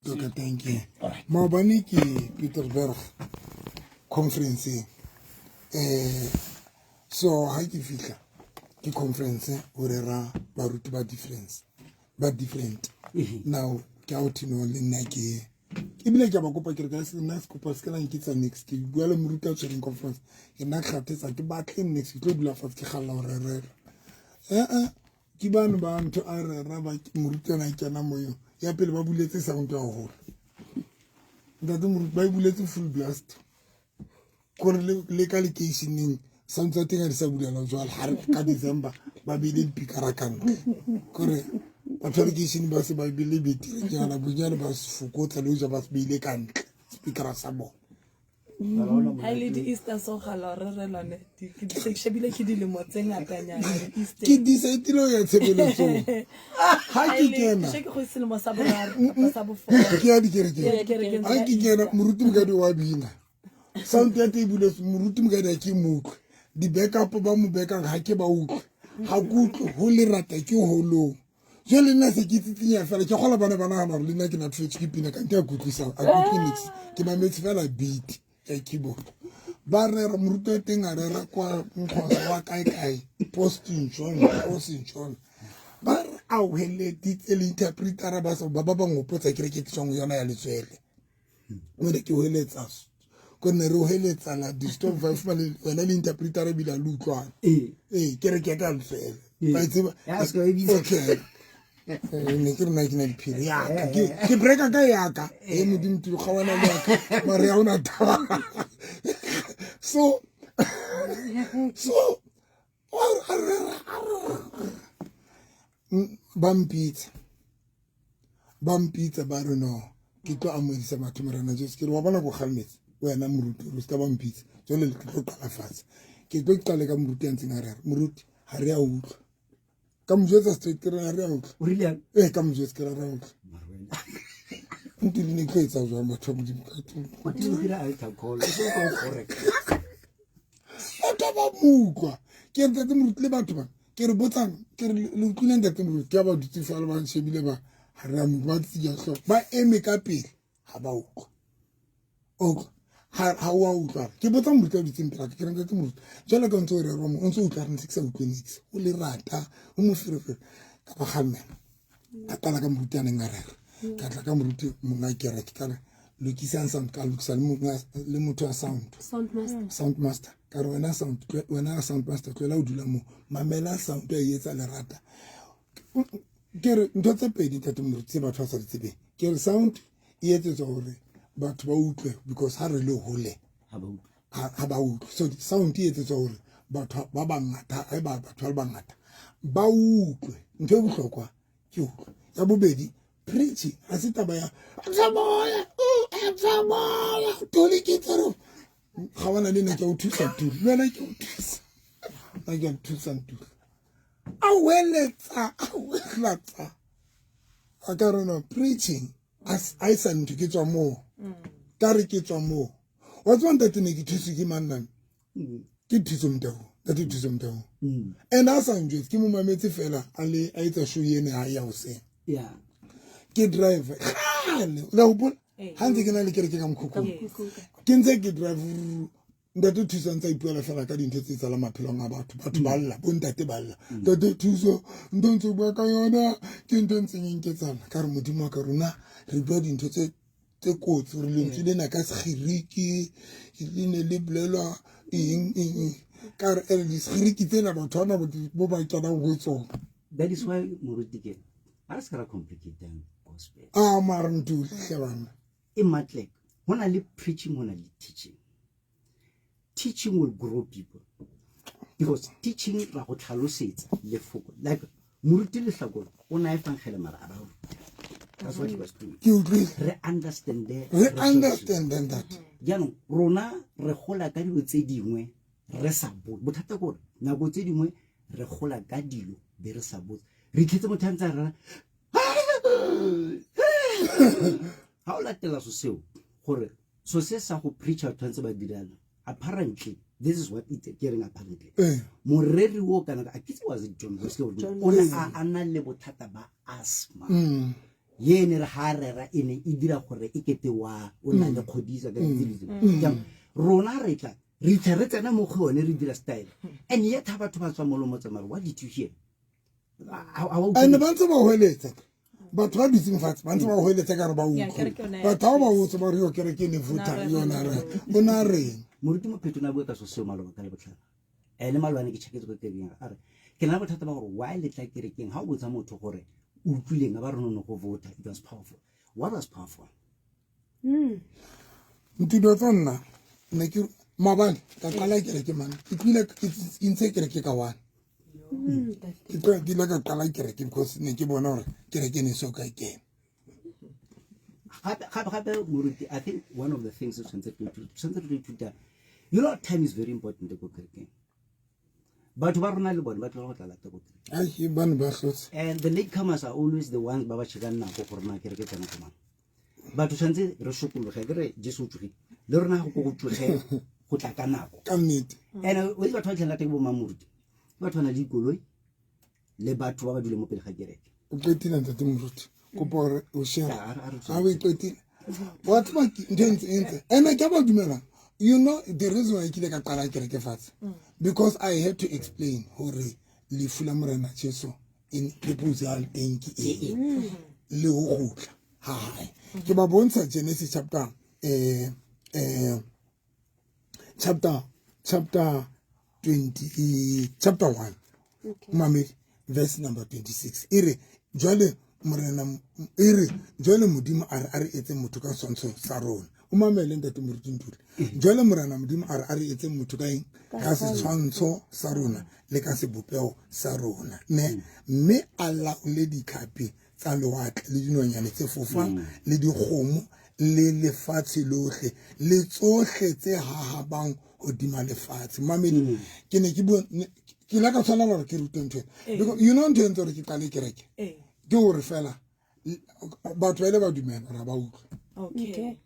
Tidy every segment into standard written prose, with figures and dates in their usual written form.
Okay, thank you. Maobane ke Peterberg conference so ha ke fihla ke conference ho rera baruti ba difference ba different. Now ke a o thino le nna ke ebile ke a ba kopa ke re ka nna se kopa se ke la nketsa next ke bua le moruti a tshwereng conference ke nna kgathetsa ke batle next ke tlo dula fatshe ke galla ho rerela. Ke bano ba ntho a rera ba morutwana a kena moyong ya pele ba buletse sound ya haholo ntate moruti ba e buletse full blast kore le ka lekeisheneng sound tsa teng ha di sa bulela jwale ha re ka December ba beile dipikara ka ntle kore batho ba lekeishene ba se ba bile betere nyana bonyane ba se fokotsa le hoja ba se beile ka ntle speakera sa bona. Ha e le di-Easter so gala re re lone ke shebile ke dilemo tse ngatanyana di-Easter. Ke decide ho ya tshebeletsong. Ha ke kena. Ke go selemo sa boraro kapa sa bofo. Ke ya dikerekeng. Ha ke kena moruti Mokadi wa bina. Sound ya teng e buletse moruti Mokadi ha ke mo utlwe. Di-backup ba mo backang ha ke ba utlwe. Ha ke utlwe ho lerata ke holong. Jwale nna se ke tsitsinya fela ke kgola bana ba nagana gore le nna ke natfetse ke pina kante a kutlwisang a kutlwe nix ke mametse fela beat ya keyboard ba rera moruti wa teng a rera kwa nkgosa wa kae kae posting john posting john ba re a hweleditse le interpretera ba ba ba ba ngopotsa ke re ke tswang yona ya letswele o ne ke hweletsa gonne re hweletsa la disturb ba fumane wena le interpreter ebile a le utlwana ee ke re ke ka lefela ba tseba okay ne ke rena ke na diphiri yaka ke breaka ka yaka e modimo tulo ga wena le yaka mare ya ona taba so so ba mpitsa ba mpitsa ba re no ke tlo amoedisa batho morena Jesu ke re wa bona ko kgalemetse wena moruti o se ka ba mpitsa jwale ke tlo qala fatshe ke tlo qale ka moruti a ntseng a rera moruti ha re a utlwa ka mo jwetsa straight ke re ha re a utlwa ee ka mo jwetsa ke re ha re a utlwa ntuli ne tlo etsa jwang batho ba modimo batho ba mo utlwa ke re ntate moruti le batho ba ke re botsang ke re le utlwile ntate moruti ke a ba dutse fale ba nshebile ba ha re a mo ba tsiya hlooho ba eme ka pele ha ba utlwa utlwa ha o a utlwa ke botsa moruti a dutseng pela ke re ntate moruti jwale ka ntse o rerwa mo o ntse o utlwa re ntse ke sa utlwe nix o lerata o moferefere ka ba kgalemela ka qala ka moruti a neng a rera ka tla ka moruti monga kereke ka re lokisang sound ka lokisa le motho wa sound sound master ka re wena sound wena sound master tlohela o dula mo mamela sound ya e etsa lerata ke re ntho tse pedi ntate moruti tse batho ba sa di tsebeng ke re sound e etsetswa hore batho ba utlwe because ha re le hole ha ba utlwe so sound e etsetswa hore batho ba bangata ha ba batho ba bangata ba utlwe ntho e bohlokwa ke utlwe ya bobedi preaching ha se taba ya tsamaya tsamaya tole ke tsere ga bona le nna ke o thusa ntuli le wena ke o thusa nna ke a thusa ntuli a weletsa a welatsa a ka rona preaching a e sa ntho ke tswa moo ka re ke tswa moo wa tswa ntate ne ke thuswe ke mang nang ke thuso motao ntate thuso motao and a sa njwetse ke mo mametse fela a le a etsa show ene ha ya hoseng ke driver kgale o la hopola ha ntse ke na le kereke ka mokhukhung ke ntse ke drive ntate Thuso a ntse a ipuela fela ka dintho tse tsalang maphelong a batho batho ba lla bo ntate ba lla ntate Thuso ntho ntse o bua ka yona ke ntho e ntseng e nketsana ka re modimo wa ka rona re bua dintho tse tse kotsi gore lentswe lena ka segiriki le ne le bolelwa eng eng eng ka re ene disegiriki tsena batho bana bo ba kenang go tsona. That is why moruti ke ha re se ka ra complicate gospel. A mara ntuli hle bana. E matlek ho na le preaching ho na le teaching. Teaching will grow people because teaching ra go tlhalosetsa lefoko like moruti Lehlakore o na efangele mara a ba ruta. That's what he was doing. Ke utlwile. Re understand re understand that. Jaanong rona re gola ka dilo tse dingwe re sa botse bothata ke gore nako tse dingwe re gola ka dilo be re sa botse re itlhetse motho a ntse a rera ha o latela so seo gore so se sa go preacher batho ba ntse ba dirana apparently this is what it ke reng apparently moreri o kana a kitse was it John Wesley o ne a na le bothata ba asthma. Ye ne re ha rera e ne e dira gore e kete wa o na le kgodisa ka ditsela tse. Jaanong rona re tla re itlhe re tsena mo go yone re dira style and yet ha batho ba tswa mo lo motsamare, what did you hear? And ba ntse ba hweletsa, batho ba dutseng fatshe ba ntse ba hweletsa ka re ba utlwe. Batho ba ba botse ba re yo kereke ne vota yona re o na reng. Moruti Mopheto ne a bua ka so seo maloba ka Lebotlhano, ene malwane ke checketse ko kerekeng, a re ke na le bothata ba gore why le tla kerekeng ha o botsa motho gore o utlwileng, a ba re no go vota, it was powerful. What was powerful? Ntudo tsa nna ne ke maabane ka qala kereke mane, ke tlile ke ntse kereke ka one, ke tlo ke ile ka qala kereke because ne ke bona gore kereke ne so ka kena. Gape gape gape, moruti, I think one of the things tshwanetse re ithuta, time is very important ko kerekeng. Batho ba rona le bone ba tloga go tla lata ko kerekeng. Ai, bane ba hlotse. And the latecomers are always the ones ba ba checkang nako gore na kereke tsena ko mang. Batho tshwanetse re sokologe ke re Jesu o tsogile, le rona go ko go tsoge go tla ka nako. Ka nnete. And o itse batho ba tlhela teng bo mang, moruti? Ke batho ba na le dikoloi le batho ba ba dule mo pele ga kereke. O qetile, ntate moruti? Kopa gore o share ga o e qetile. Wa tseba ntho e ntse e ntse ene ke a ba dumelang. You know the reason why ke ile ka qala kereke fatshe? Because I had to explain gore lefu la Morena Jesu in purpose ya teng ke eng le ho kgutla ha hae. Ke ba bontsha Genesis chapter 20, chapter 1, mamedi, verse number 26, e re jwale Morena e re jwale Modimo a re a re etse motho ka setshwantsho sa rona. O mamele, ntate moruti Ntuli. Jwale Morena Modimo a re a re etse motho ka eng? Ka setshwantsho sa rona le ka sebopeho sa rona ne, mme a laole ditlhapi tsa lewatle le dinonyane tse fofang le dikgomo le lefatshe lohle le tsohle tse hahabang hodima lefatshe. Mamedi, ke ne ke bua ke ile ka tshwanela gore ke rute ntho ena because you know ntho e ntse gore ke qale kereke ke gore fela batho ba ile ba dumela gore ga ba utlwe.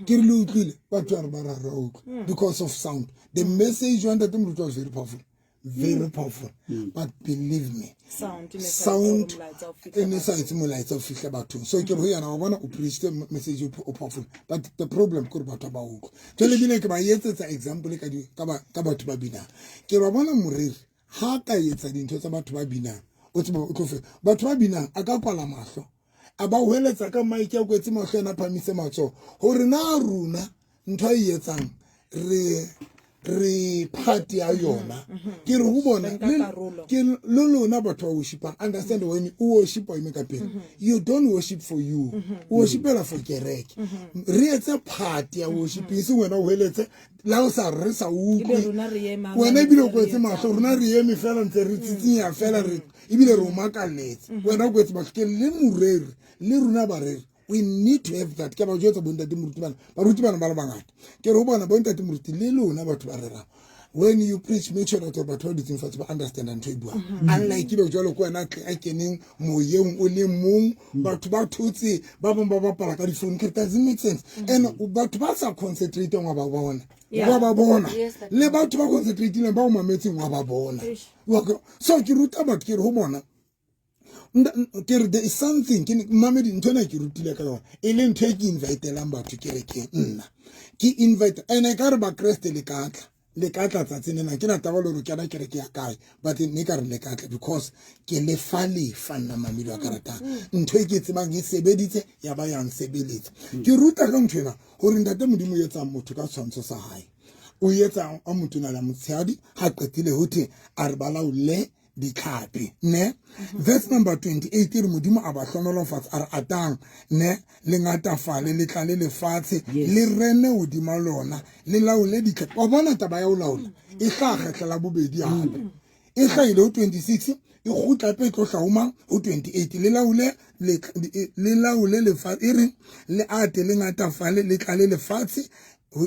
Ke re le utlwile? Batho ba re ba ra re utlwe because of sound. The message wa ntate moruti was very powerful, very powerful, but believe me, sound e ne sa sound etse hore molaetsa o fihle e ne sa etse molaetsa o fihle bathong. So ke re ho yana wa bona o preachite message o powerful, but the problem ke gore batho ba utlwe. Jwale ebile ke ba etsetsa example ka batho ba binang. Ke ba bona moreri ha ka etsa dintho tsa batho ba binang, o tseba o tlo fe batho ba binang, a ka kwala mahlo, a ba hweletsa ka mike, a kwetse mahlo, ena a phamise matsoho hore na rona ntho a e etsang re part ya yona. Ke re ho bona Re nka karolo. Ke le lona batho ba worshipang, understand, when o worship o eme ka pele, you don't worship for you, o worshipela for kereke. Re etse part ya worship, e seng wena o heletse la o sa re sa Ebe utlwe. rona re ema Wena ntse ebile o re kwetse etsang. mahlo, rona re eme fela ntse re tsitsinya fela, re ebile re o makalletse, wena o kwetse mahlo. Ke le moreri le rona bareri, we need to have that. Ke ba jwetsa bontate moruti bana, baruti bana ba le bangata, ke re ho bona, bontate moruti le lona batho ba rerang, when you preach, make sure that batho ba dutseng fatshe ba understand ntho e buang, unlike ebe jwalo ke wena a keneng moyeng o le mong, batho ba thotse, ba bang ba bapala ka difounu. Ke re doesn't make sense. And batho ba sa concentrate wa ba bona, wa ba bona. Le batho ba concentratileng ba o mametseng wa ba bona. Eish. So ke ruta batho, ke re ho bona, ke re there is something ke mamedi ntho ena ke rutile ka yona, e le ntho e ke invitelang batho kerekeng. Nna ke invite ene ka re bakreste le ka tla, le ka tla tsatsing lena. Ke na taba le gore kena kereke ya kae, but ne ka re le ka tla because ke lefa lefa nna mamedi wa ka ratang ntho e ke tsebang e sebeditse ya ba yang sebeletsa. Ke ruta ka ntho ena gore ntate Modimo o etsang motho ka tshwantsho sa hae, o etsa a motona le a motshehadi, ha qetile ho thwe a re balaole ditlhapi ne. Verse number 28 e re Modimo a ba hlonolofatsa, a re atang ne le ngatafale, le tlale lefatshe, le rene hodima lona, le laole ditlhapi. Wa bona taba ya ho laola e tla kgetla la bobedi hape, e hlahile ho 26, e kgutla hape, e tlo hlaoma ho 28. Le laole le laole lefatshe, e re le ate, le ngatafale, le tlale lefatshe,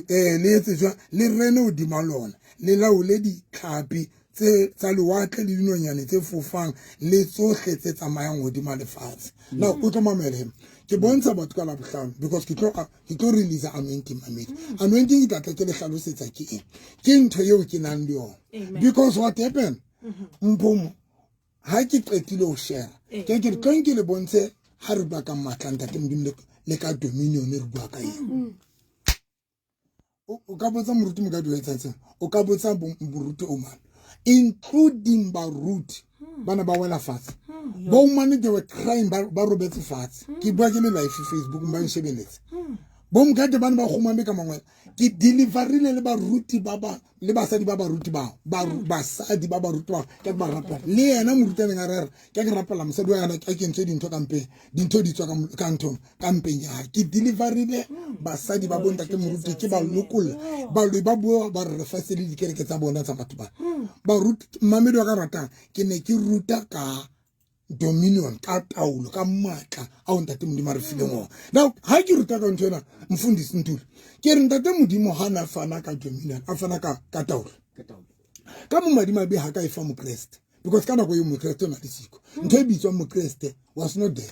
le etse jwang? Le rene hodima lona, le laole ditlhapi tse tsa lewatle le dinonyane tse fofang le tsohle tse tsamayang hodima lefatshe. Now o tlo mamele he, ke bontsha batho ka Labohlano because ke tlo release anointing. Mamedi, anointing ke tla tla ke le hlalosetsa ke eng, ke ntho eo ke nang le yona. Because what happened, mphomo, ha ke qetile ho share, ke re tlong ke le bontshe. Ha re bua ka matla ntate Modimo le ka dominion re bua ka eng? O ka botsa moruti Mokadi o etsang, o ka botsa moruti o mang, including baruti bana ba wela fatshe. Bo mane they were crying, ba robetse fatshe. Ke bua ke le live Facebook, ba nshebeletse. Bo Mokadi bana ba kgumame ka mangwele. Ke deliverile le baruti ba ba le basadi ba baruti bao, basadi ba baruti bao ke ba rapela. Le yena moruti a neng a rera, ke rapela mosadi wa yena a kentswe dintho ka mpeng, dintho di tswa ka nthong ka mpeng ya hae. Ke deliverile basadi ba bontate moruti, ke ba lokolla. Baloi ba bua ba re fatshe le dikereke tsa bona tsa batho ba. Baruti mmamedi wa ka ratang, ke ne ke ruta ka dominion, ka taolo, ka matla ao ntate Modimo a re fileng ona. Now ha ke ruta ka ntho ena, mfundisi Ntuli, ke re ntate Modimo ha na fana ka dominion, a fana ka taolo. Ka mo madimabe ha ka e fa Mokreste, because ka nako eo Mokreste o na le siko. Ntho e bitswang Mokreste was not there.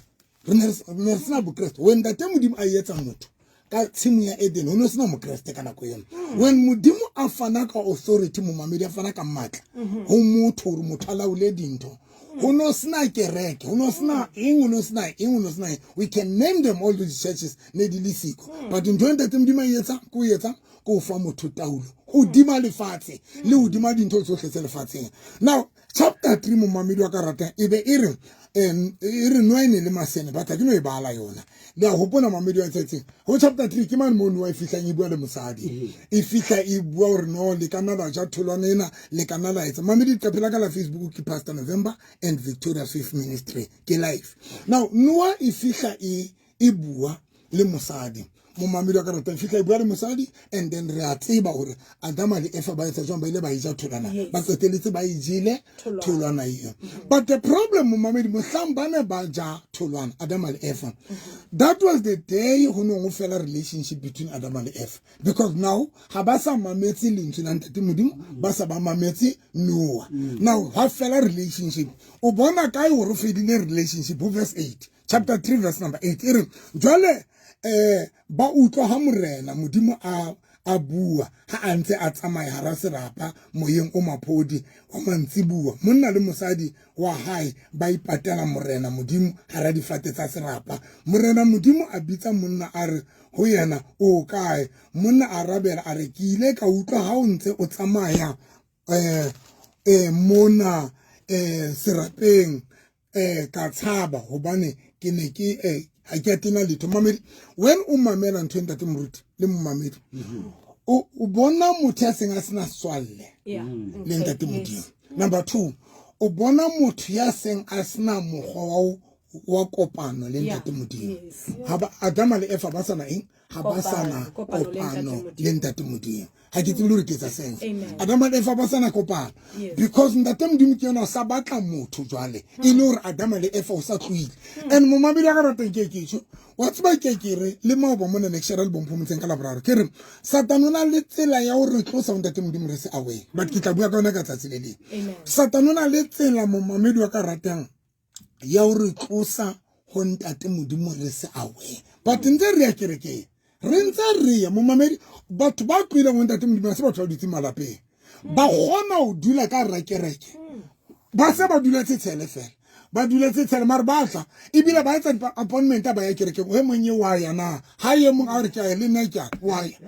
Re ne re sena Bokreste. When ntate Modimo a etsa motho ka tshimo ya Eden, ho no sena Mokreste ka nako eno. When Modimo a fana ka authority, momamedi, a fana ka matla ho motho hore motho a laole dintho, ho no sena kereke, ho no sena eng, ho no sena eng, ho no sena eng. We can name them all these churches, ne di le siko. But ntho e ntate Modimo a e etsang, ke o etsang, ke ho fa motho taolo hodima lefatshe le hodima dintho tsohle tse lefatsheng. Now chapter 3, momamedi wa ka ratang, e be e re e re Noa e ne le masene, batla ke no e bala yona. Le a hopola mamedi wa tsetseng ho chapter 3, ke mane mo Noa e fihlang e bua le mosadi, e fihla e bua hore no le ka nna la ja tholwana ena, le ka nna la etsa. Mamedi, leqephe la ka la Facebook ke Pastor November and Victoria Faith Ministry, ke live now. Noa e fihla e bua le mosadi, momamedi wa ka ratang, fihla e bua le mosadi, and then re a tseba hore Adama le Eva ba etsa jwang, ba ile ba e ja tholwana, ba qeteletse ba e jele tholwana eo. But the problem, momamedi, mohlang ba ne ba ja tholwana, Adama le Eva, that was the day ho neng ho fela relationship between Adama le Eva, because now ha ba sa mametse lentswe la ntate Modimo, ba sa ba mametse Noah. Now ha fela relationship. O bona kae hore o fedile relationship? Ho verse 8, chapter 3 verse number 8, e re jwale ba utlwa ha Morena Modimo a bua ha a ntse a tsamaya hara serapa moyeng o maphodi wa mantsibuwa, monna le mosadi wa hae ba ipatela Morena Modimo hara difate tsa serapa. Morena Modimo a bitsa monna, a re ho yena, o kae? Monna a arabela a re, ke ile ka utlwa ha o ntse o tsamaya mona serapeng, ka tshaba hobane ke ne ke ha ke a tena letho. Mamedi, when o mamela ntho e ntate moruti le momamedi, o bona motho ya seng a sena setswalle le ntate Modimo. Number 2, o bona motho ya seng a sena mokgwa wa kopano le ntate Modimo. Ha ba Adama le Eva ba sana eng, ha ba sana kopano le ntate Modimo. Ha ke tsebe le hore ke etsa sense. Adama le Eva ba sana kopano, because ntate Modimo ke yena o sa batla motho jwale, e le hore Adama le Eva o sa tlohile. And momamedi wa ka ratang, ke tjho, wa tseba ke re le maoba mona ne ke share le bomphomotseng ka Laboraro, ke re Satane o na le tsela ya hore tlosa ho ntate Modimo re se away, but ke tla bua ka yona ka tsatsi le leng. Satane o na le tsela, momamedi wa ka ratang, ya hore tlosa ho ntate Modimo re se away, but ntse re ya kerekeng, re ntse re ya. Momamedi, batho ba tlohileng ho ntate Modimo ha se batho ba dutseng malapeng, ba kgona ho dula ka hara kereke, ba se ba duletse tshele fela, ba duletse tshele, mare ba tla ebile ba etsa appointment ba ya kerekeng. O mong e wa ya na ha e mong a re ke ya le nna ke wa ya,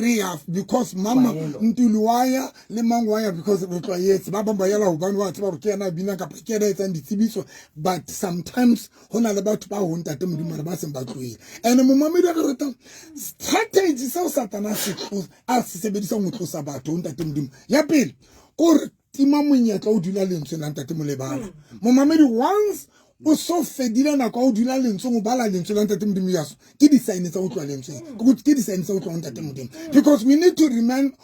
re ya because mama Ntuli wa ya le mang wa ya, because re tlwaetse. Ba bang ba yela hobane wa tseba hore ke yena a binang kapa ke yena a etsang ditsebiso. But sometimes ho na le batho ba ho ntate Modimo mare ba seng ba tlohile. And momamedi wa ka ratang, strategy seo Satana a se sebedisang ho tlosa batho ho ntate Modimo, ya pele kore tima monyetla o dula lentsweng la ntate Molebala. Momamedi, once o so fedile nako o dula lentsweng, o bala lentswe la ntate Modimo, yaso ke di-sign tsa ho tloha lentsweng, ke di-sign tsa ho tloha ntate Modimo, because we need to remain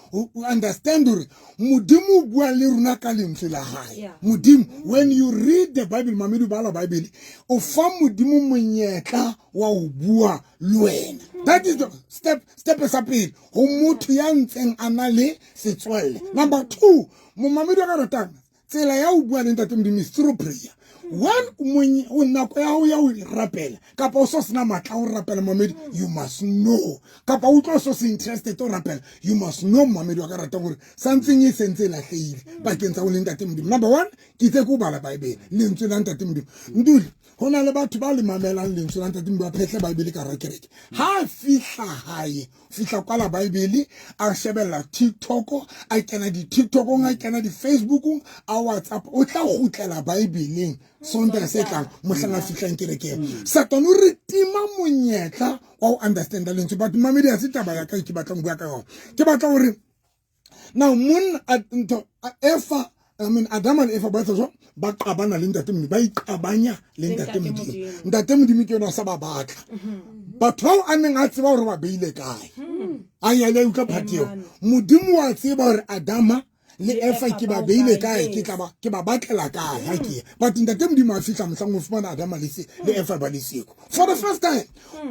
understand hore Modimo o bua le rona ka lentswe la hae. Modimo, when you read the Bible, mamedi, o bala Bible, o fa Modimo monyetla wa ho bua le wena. That is the step sa pele ho motho ya ntseng a na le setswalle. Number 2, momamedi wa ka ratang, tsela ya ho bua le ntate Modimo is through prayer. When o nako ya hao ya ho rapela kapa o so sena matla a ho rapela mamedi, you must know. Kapa o utlwa o so se interested o rapela, you must know mamedi wa ka ratang hore something e sentse e lahlehile pakeng tsa ho le ntate Modimo. Number one, ke itse ke ho bala Bible, lentswe la ntate Modimo. Nduli, ho na le batho ba le mamelang lentswe la ntate Modimo, ba phetle Bible ka hara kereke. Ha a fihla hae, fihla kwala Bible, a shebella TikTok, a kena di-TikTokong, a kena di-Facebookong, a WhatsApp, o tla kgutlela Bibleng Sontaha se tlang mohlang a fihlang kerekeng. Satane o re tima monyetla wa ho understanda lentswe. But mamedi, ha se taba ya ka e ke batlang ho bua ka yona. Ke batla hore now monna ntho Efa, I mean Adama le Efa ba etsa jwang? Ba qabana le ntate Modimo, ba iqabanya le ntate Modimo. Ntate Modimo ke yona a sa ba batla. Batho bao a neng a tseba hore ba beile kae. A ya le utlwa part eo. Modimo wa tseba hore Adama le Efa ke ba beile kae, ke tla ba ke ba batlela kae ha ke. But ntate Modimo a fihla mohlang o fumana Adama le se le Efa ba le siko. For the first time.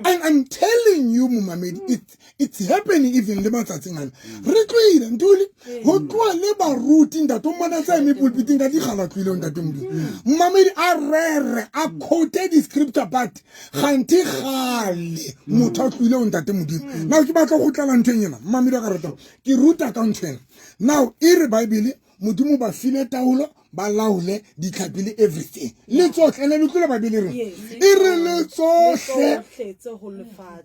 And I'm telling you momamedi, it's happening even le matsatsing ana. Re tlohile Ntuli, ho tloha le baruti ntate o mmona tsa eme pulpiting ka dikgala tlohile ntate Modimo. Momamedi a rere, a quote di-scripture, but kganthe kgale motho a tlohile ho ntate Modimo. Now ke batla go kgutlela nthweng ena, momamedi wa ka ratang, ke ruta ka ntho ena. Now e re Bible, Modimo ba file taolo, ba laole ditlhapi le everything le tsohle. Ene le utlwile Bible e reng? E re le tsohle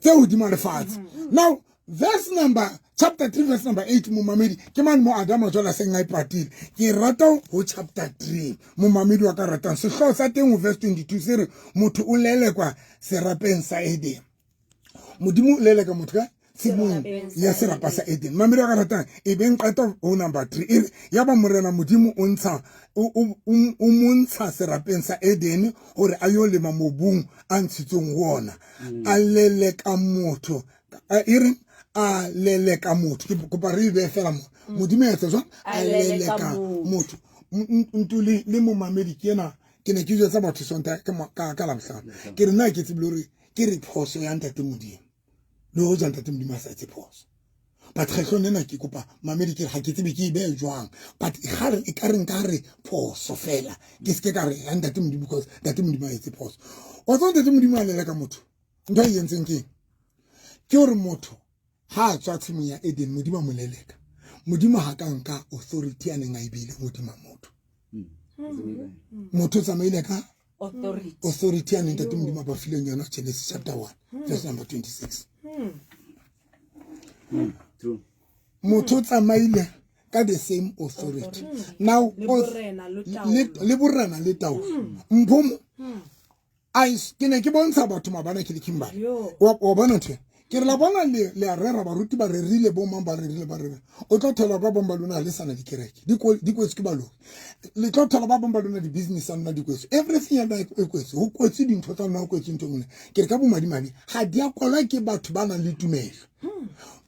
tse hodima lefatshe. Now verse number, chapter 3 verse number 8, momamedi, ke mane mo Adama jwale a seng a ipatile. Ke rata ho chapter 3, momamedi wa ka ratang, sehlooho sa teng ho verse 22 se re motho o lelekwa serapeng sa Eden. Modimo o leleka motho ka tshimong ya serapa sa Eden. Mamedi wa ka ratang, e beng qeta ho number 3 e re ya ba Morena Modimo o ntsha o montsha serapeng sa Eden hore a yo lema mobung a ntshitsweng ho ona. A leleka motho, e re a leleka motho. Ke kopa re e behe fela mo. Modimo a etsa jwang? A leleka motho. Ntuli le momamedi, ke ena ke ne ke jwetsa batho Sontaha ka Labohlano, ke re nna ke tsebile hore ke re phoso ya ntate Modimo, le hoja ntate Modimo a sa etse phoso, but kgetlong lena ke kopa mamedi, ke re ga ke tsebe ke e beye jwang, but e ka re nka re phoso fela, ke seke ka re ya ntate Modimo, because ntate Modimo a etse phoso. Wa tseba ntate Modimo a leleka motho, ntho a e entseng ke eng? Ke hore motho ha a tswa tshimong ya Eden, Modimo a mo leleka. Modimo ha ka nka authority a neng a e beile hodima motho. Motho o tsamaile ka authority ya neng ntate Modimo a ba fileng yona, Genesis chapter 1 verse number 26. Motho o tsamaile ka the same authority. Now le borena le taolo. Mphomo, ke ne ke bontsha batho mabana ke le Kimberley. Wa bona ntho? Ke re la bona le a rera, baruti ba rerile, bo mang ba rerile, ba rera. O tlo thola ba bang ba lona le sana dikereke di kwetswe ke baloi. Le tlo thola ba bang ba lona di-business tsa lona di kwetswe, everything ya lona e kwetswe, ho kwetswe dintho tsa lona, ho kwetswe ntho e nngwe. Ke re ka bomadimabe ga di a kwalwa ke batho ba nang le tumelo,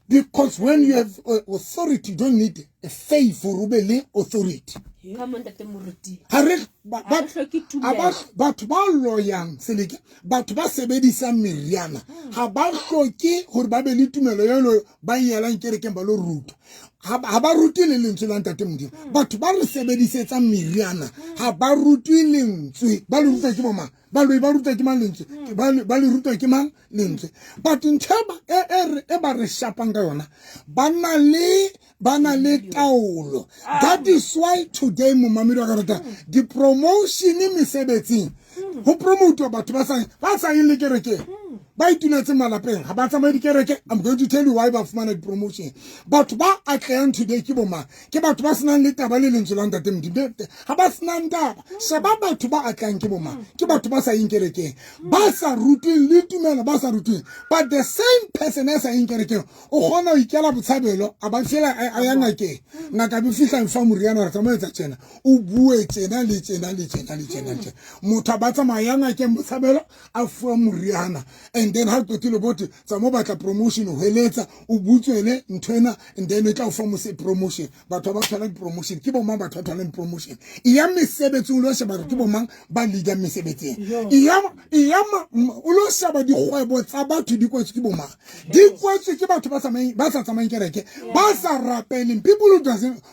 because when you have authority, you don't need a faith gore o be le authority. Come on, Ntate Moruti. Ha re Ha re hloke tumelo. Batho ba loyang seleke, batho ba sebedisang meriana, ha ba hloke hore ba be le tumelo elo ba e elang kerekeng ba lo rutwa. Ha ba rutwe le lentswe la ntate Modimo. Batho ba re sebedisetsang meriana ha ba rutwe lentswe. Ba le rutwa ke bo mang? Baloi ba rutwa ke mang lentswe? Ba le rutwa ke mang lentswe? But ntho e ba re shapang ka yona, ba na le taolo. That is why today, momamedi wa ka rata, di-promotion mesebetsing, ho promote batho ba sa yeng le kerekeng, ba ituletse malapeng, ha ba tsamaye dikereke. I'm going to tell you why ba fumana di-promotion. Batho ba atlehang today ke bo mang? Ke batho ba senang le taba le lentswe la ntate Modimo, ha ba senang taba. Sheba batho ba atlehang ke bo mang? Ke batho ba sa yeng kerekeng, ba sa rutweng le tumelo, ba sa rutweng. But the same person a sa yeng kerekeng o kgona ho ikela botshabelo, a ba fela a ya ngakeng, ngaka be fihla fa moriana, re tsamaya etsa tjena, o bue tjena le tjena le tjena le tjena le tjena. Motho a ba tsamaya ya ngakeng botshabelo, a fuwa moriana, and then ha qetile bote tsa mo batla promotion, ho heletsa o butswele nthwena, and then e tla o fa mose promotion. Batho ba thola promotion ke bo mang? Batho ba tholang promotion e ya mesebetsing, o lo sheba ke bo mang ba leader mesebetsing. E ya o lo sheba dikgwebo tsa batho di kwetswe ke bo mang? Di kwetswe ke batho ba sa tsamayeng kereke, ba sa rapeleng, people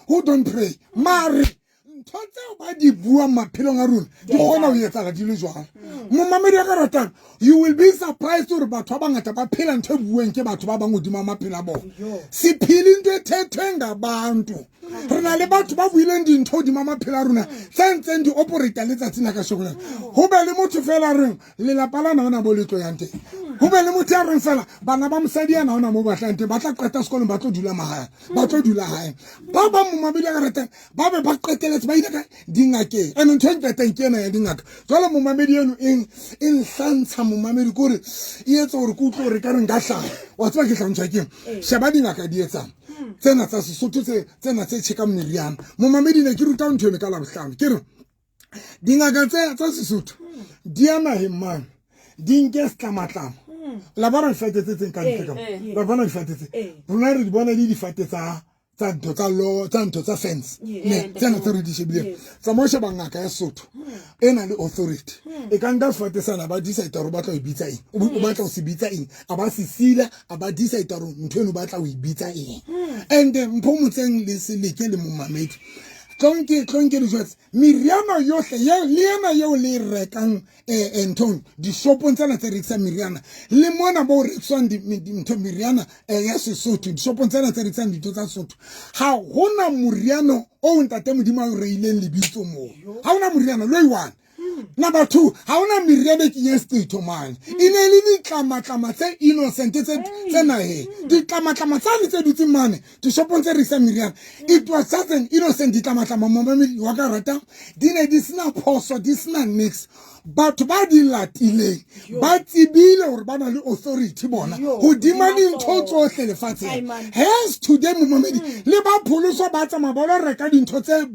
who don't pray. Mare Ntho tseo ba di buang maphelong a rona di kgona ho etsala di le jwalo. Momamedi ya ka ratang, you will be surprised gore batho ba bangata ba phela ntho e bueng ke batho ba bang godimo maphelo a bona. Sephele ntho e thethweng ngabantu. Re na le batho ba buileng dintho godimo maphelo a rona tse ntseng di operata letsatsi la ka shekoleng. Ho be le motho fela reng lelapa la na ona bo le tlo yang teng. Ho be le motho ya reng fela bana ba mosadi yana ona mo batlang teng, ba tla qeta sekolong ba tlo dula magae, ba tlo dula gae. Ba bang momamedi ya ka ratang ba be ba qeteletse ba ile ka dingakeng. And ntho e nqetang ke ena ya dingaka. Jwale momamedi eno e nhlantsha momamedi ke gore e etsa gore ke utlwe gore ka re nka hlaya. Wa tseba ke hlantshwa keng? Sheba dingaka di etsang tsena tsa Sesotho tsena tse tjhekang meriana. Momamedi ne ke ruta ntho eno ka Labohlano. Ke re dingaka tsa Sesotho di ya naheng mane, di nke setlamatlama. La bona difate tse tseng ka ntle ka mo. La bona difate tse. Rona re di bona di difate tsa ntho tsa law, tsa ntho tsa fence. Ne tsena tse re di shebileng. Tsamao sheba ngaka ya Sotho e na le authority. E ka nka sefate sana ba decide hore o batla ho e bitsa eng. O batla ho se bitsa eng. A ba se sila, a ba decide hore ntho eno o batla ho e bitsa eng. And Mpho Motseng le Seleke le momamedi. Tlong ke le jwetse meriana yohle le ena eo le e rekang nthong dishopong tsena tse rekisang meriana le mona bo rekiswang ntho meriana ya Sesotho dishopong tsena tse rekisang dintho tsa Sesotho. Ha hona moriano o ntate Modimo a o reileng lebitso moo. Ha hona moriano lo one. Number 2, ha hona meriana e kenyang setho mane. E ne le ditlamatlama tse innocent tse naheng. Ditlamatlama tsane tse dutseng mane dishopong tse rekisang meriana. It was just an innocent ditlamatlama momamedi wa ka ratang. Di ne di sena phoso, di sena nix. Batho ba di latileng ba tsebile hore ba na le authority bona hodima dintho tsohle lefatsheng. Hence today momamedi le ba pholoso ba tsamaya ba lo reka dintho tse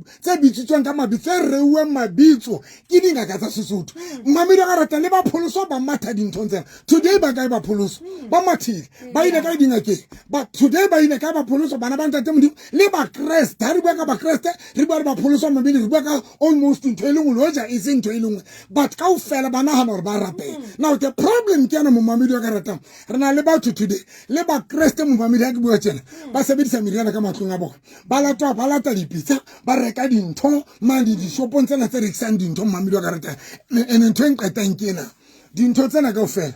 bitsitsweng ka mabitso, tse reuweng mabitso ke dingaka tsa Sesotho. Mmamedi wa ka rata le ba pholoso ba matha dinthong tsena. Today ba kae ba pholoso? Ba mathile. Ba ile kae dingakeng? Ba today ba ile kae ba pholoso? Bana ba ntate Modimo le ba Kreste. Ha re bua ka ba Kreste, re bua le ba pholoso mabedi, re bua ka almost ntho e le nngwe, le hoja e se ntho e le nngwe. But kaofela ba nahana hore ba rapela. Now the problem ke yana momamedi wa ka ratang. Re na le batho today le ba Kreste momamedi ha ke bua tjena, ba sebedisa meriana ka matlong a bona. Ba lata dipitsa, ba reka dintho mane dishopong tsena tse rekisang dintho momamedi wa ka ratang. And ntho e nqetang ke ena. Dintho tsena kaofela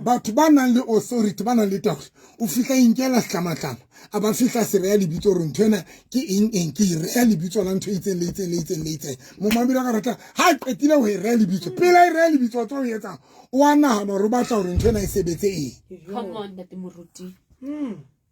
batho ba nang le authority, ba nang le taolo, o fihla inkela setlamatlama, a ba fihla se reya lebitso hore ntho ena ke eng eng, ke e reya lebitso la ntho e itseng le itseng le itseng le itseng. Momamedi wa ka rata ha a qetile ho e reya lebitso, pele a e reya lebitso wa tswa ho etsang, o a nahana hore o batla hore ntho ena e sebetse eng. Come on, Ntate Moruti.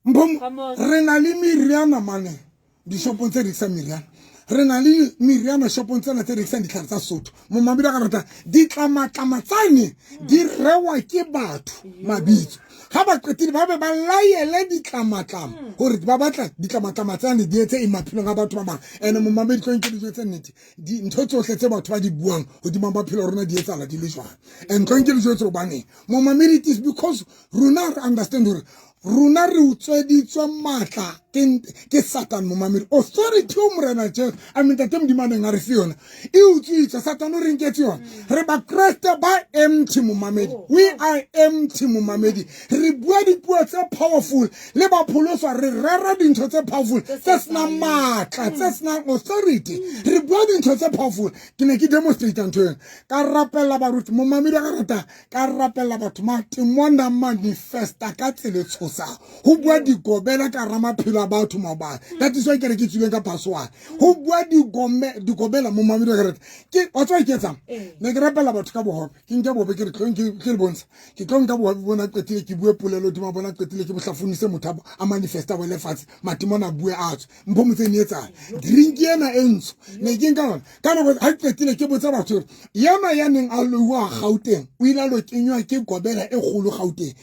Mpho, re na le meriana mane dishopong tse rekisang meriana. Re na le meriana shopong tsena tse rekisang ditlhare tsa Sesotho. Momamedi wa ka rata ditlamatlama tsane di rewa ke batho mabitso. Ha ba qetile ba be ba laele ditlamatlama hore ba batla ditlamatlama tsane di etse eng maphelong a batho ba bang. And momamedi tlo nke dijo tse nnete, dintho tsohle tse batho ba di buang hodima maphelo a rona di etsahala di le jwang. And tlo nke dijo tse hobaneng? Momamedi, it is because rona re understand hore rona re utsweditswe matla ke Satan momamedi. Authority o Morena Jesu, I mean Ntate Modimo a neng a re fe yona, e utswitswe. Satan o re nketse yona. Re Bakreste ba empty momamedi. We are empty momamedi. Re bua dipuo tse powerful le ba pholoswa, re rera dintho tse powerful tse senang matla, tse senang authority. Re bua dintho tse powerful. Ke ne ke demonstrate ntho ena. Ka rapella baruti momamedi ka rata, ka rapella batho matemona manifesta ka tsela e tshosang. Ho bua digobela ka hara maphelo a batho maobane. That is why ke re ke tswileng ka password. Ho bua digobela momamedi wa ka rata. Ke wa tswa ke etsang? Ne ke rapella batho ka bohobe. Ke nke bohobe ke re tlo ke le bontsha. Ke tlo nka bohobe bona qetile ke bue polelo hodima bona qetile ke bohlafunise motho a manifesta wele fatshe. Matemona a bue a tswe. Mpho motse ne etsang. Drink ena e ntsho. Ne ke nka yona. Ka nako ha qetile ke botsa batho hore yena ya neng a loiwa Gauteng o ile a lo kenywa ke gobela e kgolo Gauteng.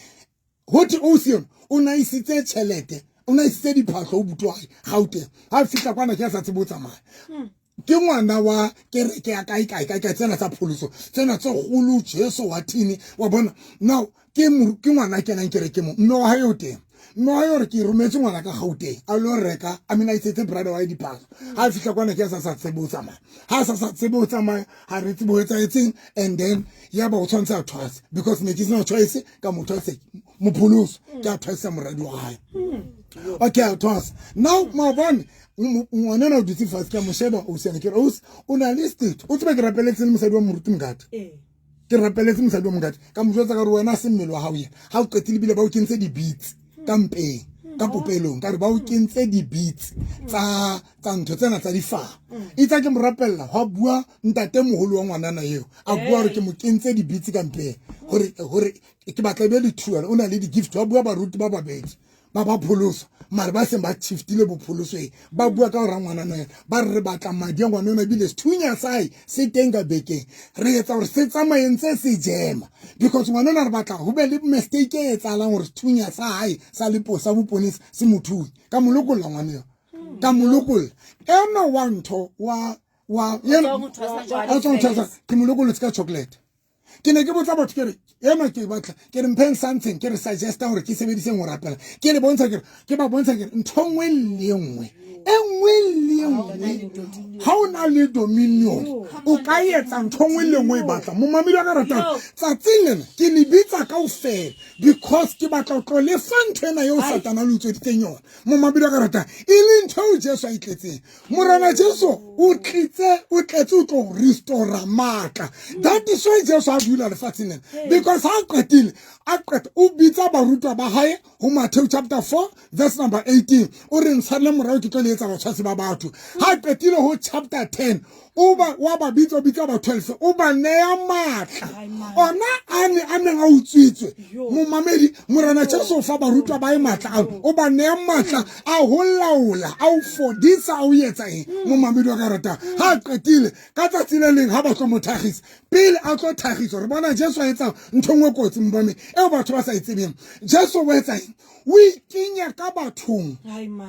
Ho thwe o seng o na isitse tjhelete, o na isitse diphahlo ho buti wa hae Gauteng. Ha fihla kwana ke a sa tsebe ho tsamaya. Ke ngwana wa kereke ya kae kae kae kae tsena tsa pholoso tsena tse kgolo Jesu wa thini wa bona. Now ke ngwana a kenang kereke mo, mme wa hae o teng. Mme wa hae o re ke rometse ngwana ka Gauteng a lo reka, I mean a isetse brother wa hae diphahlo. Ha fihla kwana ke a sa tsebe ho tsamaya. Ha sa tsebe ho tsamaya, ha re tsebe ho etsahetseng, and then ya ba o tshwanetse a thwase because ne ke sena choice ka mo thwase mopholoso ke a thwasa moradi wa hae. Okay, thomas now maobane ngwanena o dutse fatshe, ke a mo sheba o siana, ke re ausi o na le state o tsebe ke rapeletse le mosadi wa moruti Mokate. Ke rapeletse mosadi wa Mokate, ka mo jwetsa ka re wena se mmele wa hao yena ha o qetile ebile ba o kentse di-beats ka mpeng, ka popelong, ka re ba o kentse di-beats tsa ntho tsena tsa difaha. Itse ke mo rapella, hwa bua ntate moholo wa ngwanana eo, a bua hore ke mo kentse di-beats ka mpeng hore ke batla e be le thuelo, o na le di-gift. Wa bua baruti ba babedi ba ba pholoso, mare ba seng ba shiftile bopholosweng, ba bua ka go ra ngwanana ena, ba re re batla madi a ngwana ona, ebile sethunya sae se teng ka bekeng, re etsa gore se tsamayeng tse se jema, because ngwana ona re batla go be le mistake e etsahalang gore sethunya sa hae sa lepo sa boponesa se mo thunye. Ka mo lokolla ngwana eo, ka mo lokolla ena wa ntho wa a tswa ho ke mo lokollotse ka chocolate. Ke ne ke botsa batho, ke re ena ke batla, ke re mpheng something, ke re suggesta gore ke sebediseng go rapela, ke le bontsha, ke re ke ba bontsha, ke re ntho nngwe le nngwe, e nngwe le nngwe, ha o na le dominion o ka etsa ntho nngwe le nngwe e batla. Momamedi wa ka ratang, tsatsing lena ke le bitsa kaofela because ke batla ho tlo lefa ntho ena eo Satana le utsweditseng yona. Momamedi wa ka ratang, e le ntho eo Jesu a e tletseng, Morena Jesu o tlitse, o tletse o tlo restora maatla. That is why Jesu a dula lefatsheng lena, because ha a qetile, a qeta o bitsa barutwa ba hae ho Matthew chapter 4 verse number 18, o re ntshale morao ke tlo le etsa batshwasi ba batho. Ha a qetile ho chapter 10, o ba wa ba bitsa, o bitsa ba 12, o ba neya matla ona a ne a neng a utswitswe. Momamedi, Morena Jesu o fa barutwa ba e matla ao, o ba neya matla a ho laola, a o fodisa, a o etsa eng. Momamedi wa ka ratang, ha a qetile ka tsatsi le leng ha ba tlo mo thagisa, pele a tlo thagiswa, re bona Jesu a etsa ntho nngwe kotsi, momamedi, eo batho ba sa e tsebeng. Jesu o etsa eng? O ikenya ka bathong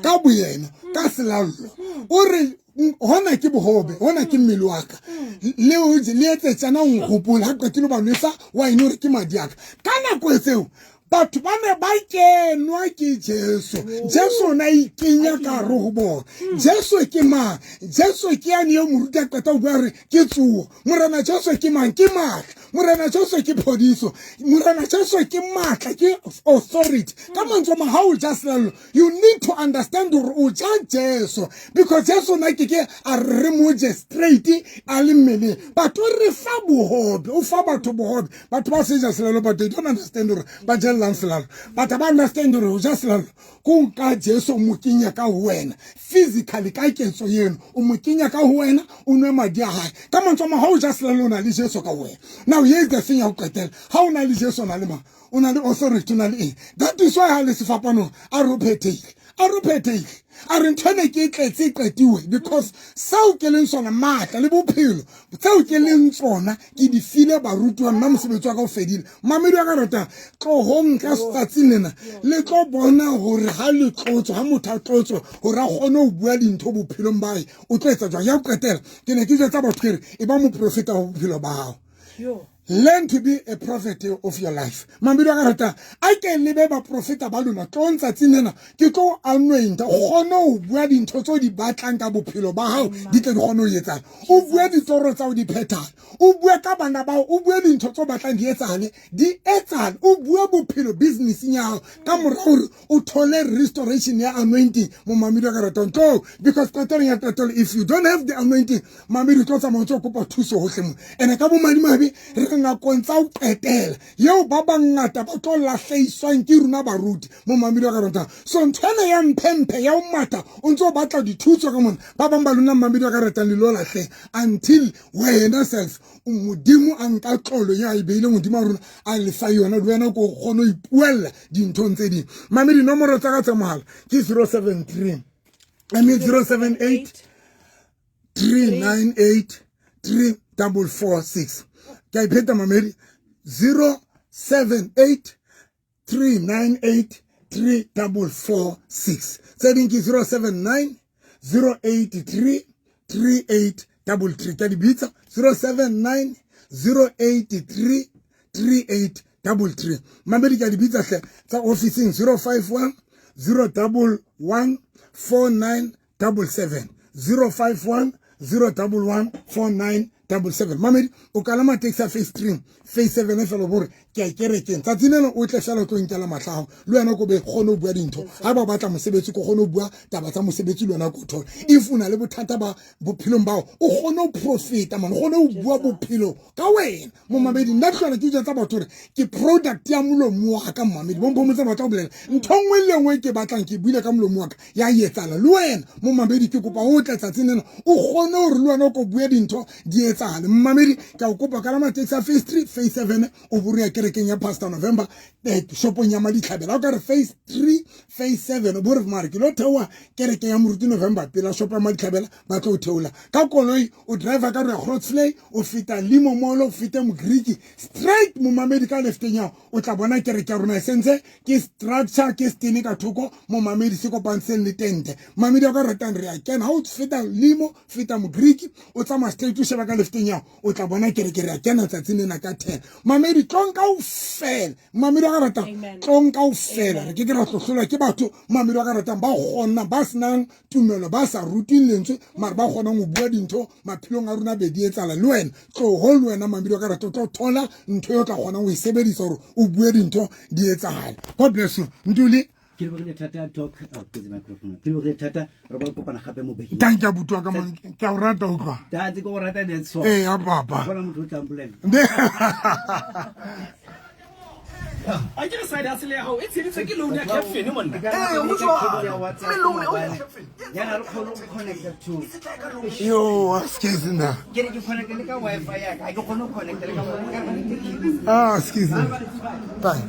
ka boyena ka selallo, o re hona ke bohobe, hona ke mmele wa ka, le o je, le etse tjana o nkgopole. Ha qetile ba nwesa wine, o re ke madi a ka. Ka nako tseo batho ba ne ba kenwa ke Jesu. Jesu o ne a ikenya ka hare ho bona. Jesu ke mang? Jesu ke yane eo moruti a qeta ho bua re ke tsoho. Morena Jesu ke mang? Ke matla. Morena Jesu ke phodiso. Morena Jesu ke matla, ke authority. Ka mantswe a mang, ha o ja selallo, you need to understand gore o ja Jesu, because Jesu na ke ke a re mo je straight a le mmeleng, but o re fa bohobe, o fa batho bohobe. Batho ba se ja selallo, but they don't understand gore ba jellang selallo. Batho ba understand gore o ja selallo ko nka Jesu, o mo kenya ka ho wena physically, ka ketso eno o mo kenya ka ho wena, o nwe madi a hae. Ka mantswe a mang, ha o ja selallo, o na le Jesu ka ho wena. Now here is the thing ya ho qetela: ha o na le Jesu, o na le mang? O na le authority, o na le eng? That is why ha le sefapanong a re o phethehile, a re o phethehile, a re ntho ene ke e tletse e qetiwe, because seo ke leng sona, maatla le bophelo tseo ke leng tsona, ke di file barutiwa, nna mosebetsi wa ka o fedile. Mamedi wa ka ratang, tlohong ka tsatsing lena le tlo bona hore ha le tlotswe, ha motho a tlotswe hore a kgone ho bua dintho bophelong ba hae, o tlo etsa jwang. Ya ho qetela, ke ne ke jwetsa batho, ke re e ba moprofeta wa bophelo ba hao. Learn to be a prophet of your life. Mamedi wa ka ratang, a ke le be baprofeta ba lona. Tlong tsatsing lena ke tlo anointa, o kgone ho bua dintho tseo di batlang ka bophelo ba hao, di tle di kgone ho etsana. O bue ditoro tsa ho di phethale, o bue ka bana bao, o bue dintho tseo batlang di etsahale, di etsahale. O bue bophelo businesseng ya hao ka mora hore o thole restoration ya anointing. Momamedi wa ka ratang, tlo, because qetelong ya qetelo, if you don't have the anointing, mamedi, o tlo tsamaya o tlo kopa thuso hohle mo. Ene ka bomadimabe re nakong tsa ho qetela eo ba bangata ba tlo lahleiswang ke rona baruti. Momamedi wa ka ratang, so ntho ena ya mphemphe ya ho matha o ntse o batla dithuso ka mona, ba bang ba lona, mamedi wa ka ratang, le lo lahleha until wena self Modimo a nka tlolo ya e beileng hodimo a rona, a lefa yona le wena, ko kgone ho ipuella dinthong tse ding. Mamedi, nomoro tsa ka tsa mohala ke 073, I mean 078 398 3446. Ke a ipheta, mamedi: 078 398 3446. Tse ding ke 079 083 3833. Ke a di bitsa: 079 083 3833. Mamedi, ke a di bitsa hle tsa officing: 051 011 4977, 051 011 4977. Mamedi, o kalama taxi ya phase 3, phase 7 fela, bore Ke a kerekeng tsatsi lena, o tle fela o tlo nkela matlha gago le wena, ko be kgone ho bua dintho. Ga ba batla mosebetsi, ko kgone ho bua taba tsa mosebetsi le wena, ko thola. If o na le bothata ba bophelong bao, o kgone ho profeta man, o kgone ho bua bophelo ka wena. Momamedi, nna tlhola ke jwetsa batho gore ke product ya molomo wa ka. Momamedi, bompomotse batla go bolela ntho nngwe le nngwe ke batlang, ke buile ka molomo wa ka, ya etsala. Le wena momamedi, ke kopa o tle tsatsing lena, o kgone gore le wena o ko bue dintho di etsagale. Momamedi, ke a o kopa ka la matekisi a Phase 3, Phase 7, o bore ya kerekeng ya Pastor November, shopong ya Maditlhabela. O ka re Phase 3, Phase 7, o bore mare ke lo theoa kerekeng ya Moruti November pela shopo ya Maditlhabela, ba tlo o theola ka koloi. O driver ka re Grotsvlei, o feta Limo Mall, o fete Mogriki straight. Momamedi, ka lefteng yao o tla bona kereke ya rona, e sentse ke structure ke stene ka thoko. Momamedi, se kopantseng le tente. Mamedi wa ka ratang, re a kena. Ha o feta Limo, feta Mogriki, o tsamaya straight, o sheba ka lefteng yao, o tla bona kereke. Re a kena tsatsing lena ka 10. Mamedi, tlong ka ofela. Mamedi wa ka ratang, tlong ka ofela. Re ke ke ra hlohlolwa ke batho, mamedi wa ka ratang, ba kgona, ba senang tumelo, ba sa ruteng lentswe, mare ba kgonang ho bua dintho maphelong a rona be di etsala. Le wena tloho, le wena mamedi wa ka rata, o tlo thola ntho e o tla kgonang ho e sebedisa gore o bue dintho di etsagale. God bless you, Ntuli. Ke lebogile thata, Doc. Oh, ke microphone. Ke lebogile thata, re ba kopana gape mo bekeng. Thank you, abuti wa ka man, ke a o rata, utlwa. Tate, ke go rata, that's all. Ee, ya papa. Bona motho o tla mpolelela. A ke re side hustle ya gago e tsheditswe ke loan ya Capfin, monna? Ee, go jwalo. Mme loan eo ya Capfin yana re kgone go connecta to Yo, excuse na. Ke re ke connecta le ka Wi-Fi ya ka, ga ke kgone go connecta le ka Ah, excuse me. Bye.